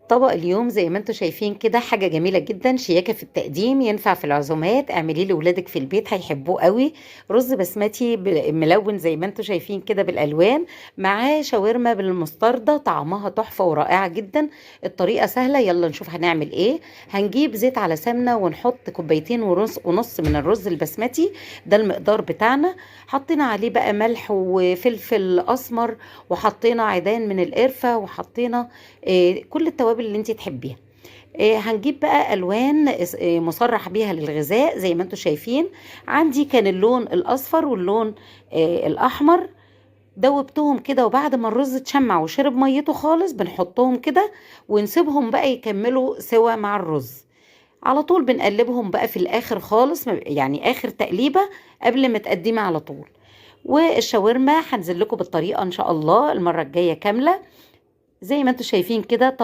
طبق اليوم زي ما انتم شايفين كده حاجة جميلة جدا، شياكة في التقديم، ينفع في العزومات، اعمليه لولادك في البيت هيحبوه قوي. رز بسمتي ملون زي ما انتم شايفين كده بالالوان، معاه شاورما بالمستردة طعمها تحفة ورائعة جدا. الطريقة سهلة، يلا نشوف هنعمل ايه. هنجيب زيت على سمنة ونحط كوبايتين ونص من الرز البسمتي، ده المقدار بتاعنا. حطينا عليه بقى ملح وفلفل اسمر، وحطينا عيدان من القرفة، وحطينا كل التوابل اللي انت تحبيها. هنجيب بقى الوان مصرح بيها للغذاء زي ما انتم شايفين. عندي كان اللون الاصفر واللون الاحمر، دوبتهم كده، وبعد ما الرز اتشمع وشرب ميته خالص بنحطهم كده ونسيبهم بقى يكملوا سوا مع الرز. على طول بنقلبهم بقى في الاخر خالص، يعني اخر تقليبه قبل ما تقدمي على طول. والشاورما هنزل لكم بالطريقه ان شاء الله المره الجايه كامله. زي ما انتم شايفين كده.